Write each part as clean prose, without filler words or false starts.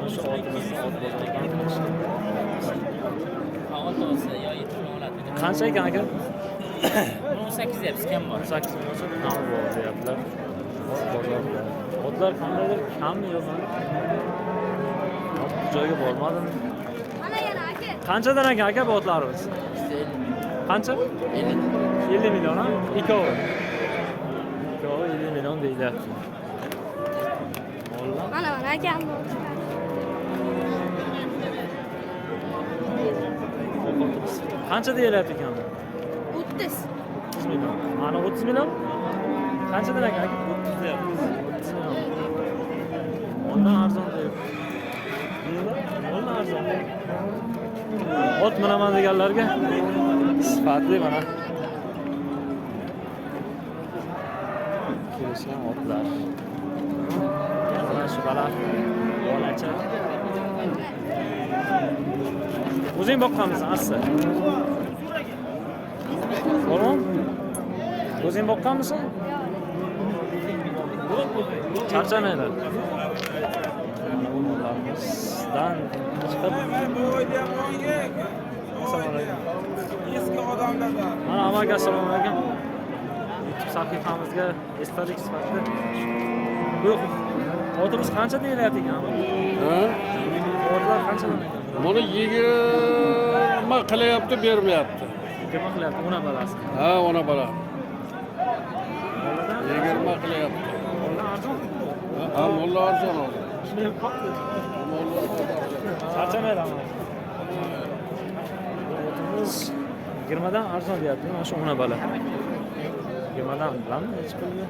Mana shu otimizni ot bozoridan. Qancha ekan aka? 18 deyapsiz, kam bor. 18 million so'm kam bor deyaptilar. Ot bozorida. Otlar qandaydir kammi yo'qmi? Ot joyga bormadim. Mana yana aka. Qanchadan ekan aka bu otlarimiz? Qancha? 50 million ha? Ikkovi. Ikkovi 50 million deyilyapti. Mollar Mana mana akam. Qancha deyilyapti ekan? 30. 30 million. Mana 30 million? Qanchadan ekan aka? 30 deyapti. 30 million. Moldan arzon deyapti. Moldan arzon. Ot minaman deganlarga sifatli mana. Kelishgan otlar. Mana shu bola bolacha. O'zing boqqanmisan, asli? To'g'rimi? O'zing boqqanmisan? Charchamanglar. Mana bu mollarimizdan chiqib. Assalomu alaykum. Eski odamlardan. Mana amaki, assalomu alaykum. YouTube sahifamizga esdalik sifatida. Bu otimiz qancha deyilyapti ekan? Ha? Otlar qanchadan ekan? Buni 20 qilyapti, bermayapti. 20 qilyapti, ona balasi. Ha, ona bola. Molladan 20 qilyapti. Mollar arzon. Ha, molla arzon hozir. Shunday qoldi. Molla arzon. Charchamaydi amaki. Otimiz 20 dan arzon deyapti, mana shu ona bala. 20 dan bilanmi hech pulga?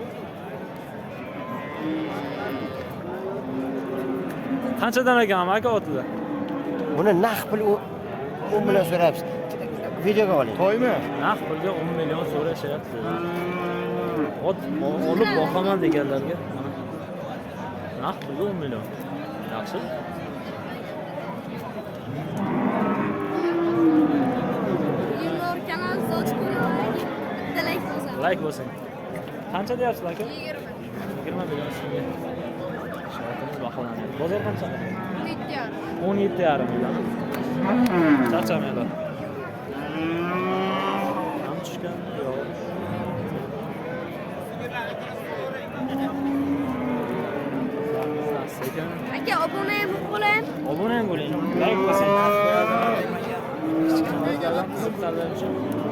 Qanchadan ekan aka otlar? Buni naq pul 10 million so'rayapsiz. Videoga oling. To'ymi? Naq pulga 10 million so'rashyapti. Ot olib boqaman deganlarga mana naq pulga 10 million. Yaxshi. Yunor kanal soch ko'ring. Bitta like bosamiz. Like bosing. Qancha deyapsiz aka? 20. 20 million so'mga. Shu otimiz baholanyapti. Bozor qancha? 17,5. 17,5 million. Charchamanglar. Kam tushgan yo'q. Sekin. Aka, obuna ham bo'lib qoling. Obuna ham bo'ling. Like bosing. Kichkina otlardan qiziqqanlar uchun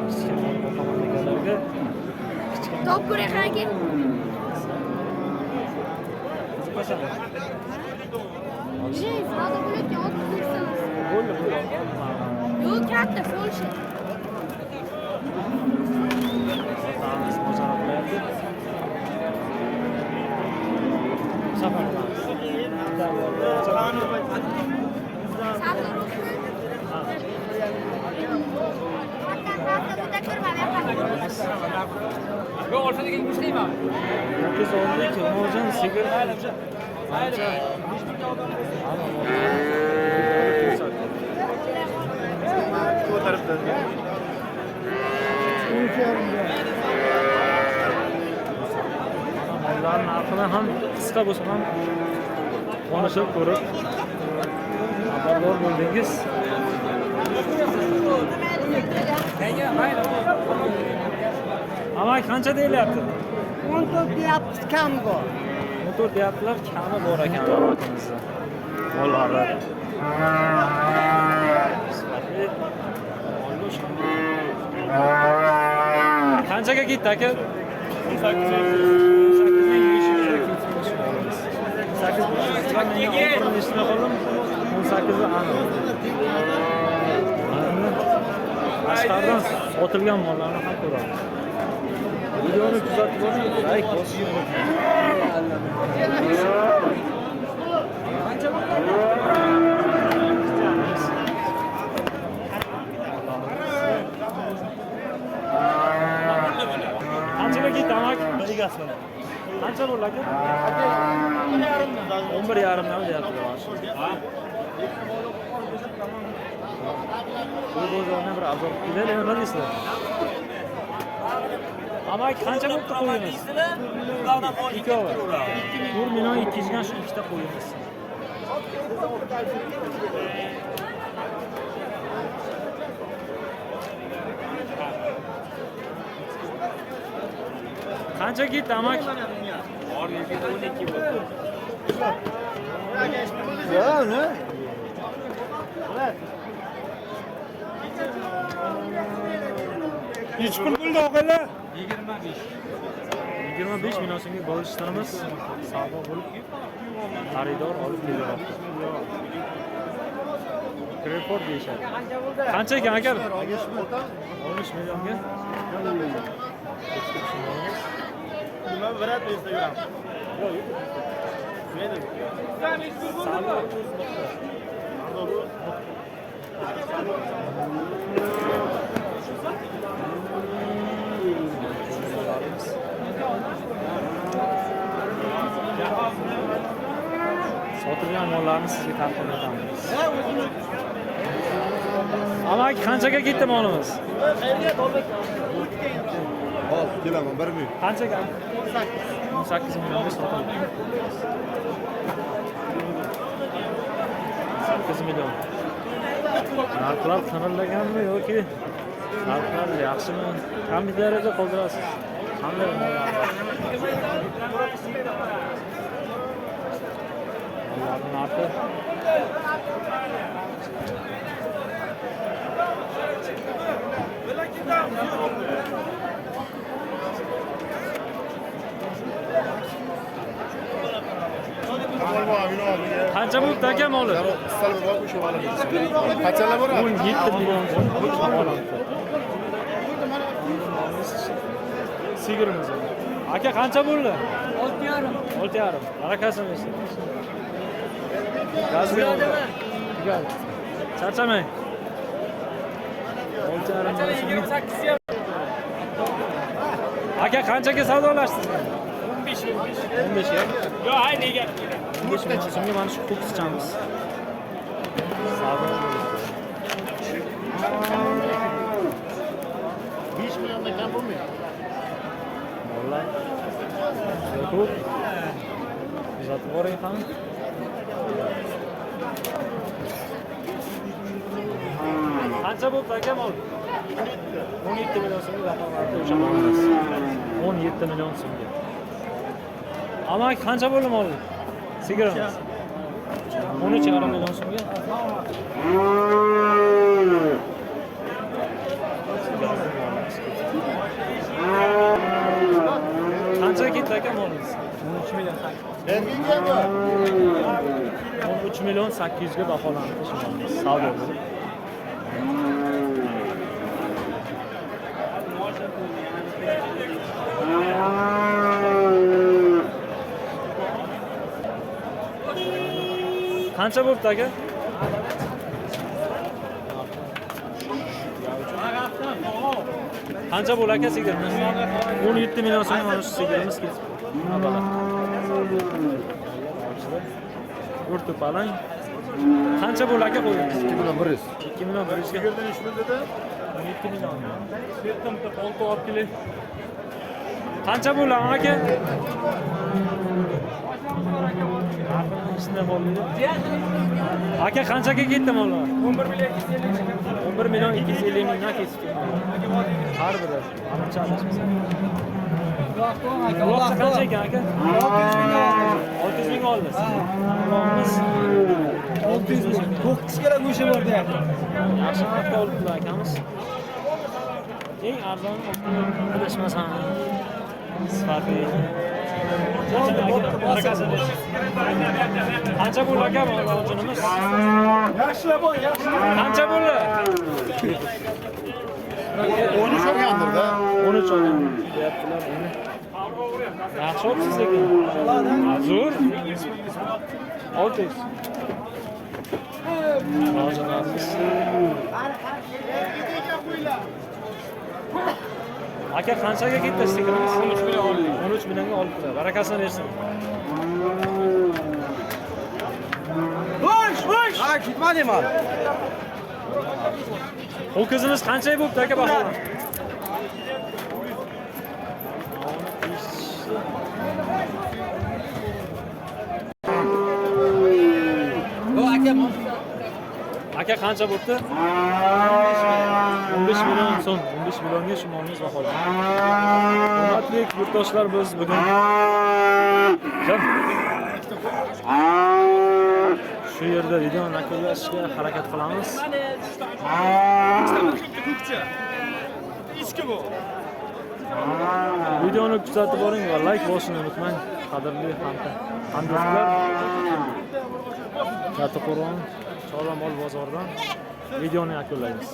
kichkina ot boqaman deganlarga kichkina Top ko'ring aka. Qiziqasan. Hozir bo'layotgan ot ko'rsamiz. Bo'ldi, bo'ldi. Yo'q, katta Polsha. Otlarimiz mojaro qilyapti. Safar qilamiz. Sabr o'tmi? Katta katta bitta ko'rma, bu yoqqa. Yo'q, olsa degan go'shtlayman. Ho'kiz oldik, mo'jin sigir. Ancha. Mollar narxini ham qisqa bo'lsa ham qonishib ko'rib xabardor bo'ldingiz. Amaki qancha deyilyapti? 14 deyapmiz, kam bor. 14 deyaptilar, kami bor ekan amakimizda. Mollari. Sifatli. Molli o'sha. Qanchaga ketdi aka? 18 ming 500 ga ketdi shu molimiz. 18 500 men oxirini eshitmay qoldim. 18 i aniq. Endi tashqaridan sotilgan mollarni ham ko'ramiz. Videoni kuzatib boring, like bosishni unutmang. Qanchaga ketdi amak? Qancha bo'ldi aka? 11,5 dan deyaptilar. Bu bozorni bir azob ketadi, nima deysizlar? Amak qancha bo'libdi qo'yimiz? Ikkovi. 4 million 200 ga shu ikkita qo'yimiz. Qancha ketdi amak? 12 bo'ldi. Ya ne? Nechi pul bo'ldi og'aylar? 25 million so'mga bo'lishtiramiz. Savdo bo'lib, xaridor olib kelyapti. Rekord deyishadi. Qancha ekan aka? 13 millionga. Nima beradi Instagram? Sotilgan mollarni sizga taqdim etamiz. Amaki qanchaga ketdi molimiz? Hozir kelaman, 1 minut. Qanchaga? 18 millionga sotildi. 8 million. Narxlar qimirlaganmi yoki narxlar yaxshimi? Kommentariyada qoldirasiz. Qanday mollar bor? Mollarning narxi qancha bo'libdi aka moli? Qanchalar boradi? 17 million so'm baholandi. Sigirimiz. Aka qancha bo'ldi? 6,5. 6,5. Barakasini bersin. Gazga oldi. Charchamang. 6,5 million so'm. Aka qanchaga savdolashdingiz? 15. 15 ga. Yo'q, hay nega? 15 million so'mga mana shu ho'kizchamiz. Savdo bo'ldi. 5 milliondan kam bo'lmaydi. Mollar juda ko'p. Kuzatib boring qani. Qancha bo'libdi aka mol? 17 million so'mga baholanadi o'sha molimiz. 17 million so'mga. Amaki qancha bo'ldi mol? Sigirimiz. 13,5 million so'mga. Qancha ketdi aka molimiz? 13 million. 13 million 800 ga baholandi shu molimiz. Savdo bo'ldi. Qancha bo'libdi aka? Qancha bo'ldi aka sigirimiz? 17 million so'm mana shu sigirimiz ketibdi. O'rto'palang. Qancha bo'ldi aka qo'yingiz? 2 million 100. 2 million 100 ga. Sigirdan 3 million dedi. 17 million. Bitta olti olib keling. Qancha bo'ldi aka? Narxini qoldi. Aka qanchaga ketdi mollar? 11 million 250 ming. 11 million 250 mingdan ketibdi. Har biri. Ancha adashmasam. Uloqcha qancha ekan aka? 600 ming oldi. Ulog'imiz 600 ming. 9 kilo go'shti bor deyapti. Yaxshi narxda olibdilar akamiz. Eng arzoni adashmasam sifati. Qancha bo'ldi aka moljonimiz? Yaxshilab ol, yaxshilab. Qancha bo'ldi? 13 olgandir-da. 13 olgan deyaptilar buni. Yaxshi olibsiz lekin. Zo'r. 600. Moljonimiz. Aka qanchaga ketdi sigirimiz? 13 million oldi. 13 millionga olibdilar. Barakasini bersin. Bo'sh, bo'sh. Ha, ketmadi mol. Ho'kizimiz qancha bo'libdi aka baholan? Aka, qancha bo'pti? 15 million so'm. 15 millionga shu molimiz baholandi. Hurmatli yurtdoshlar, biz bugun Kim? Shu yerda videoni yakunlashga harakat qilamiz. Ichki bu. Videoni kuzatib boring va like bosishni unutmang, qadrli hamdo'stlar. Kattaqo'rg'on chorva mol bozoridan videoni yakunlaymiz.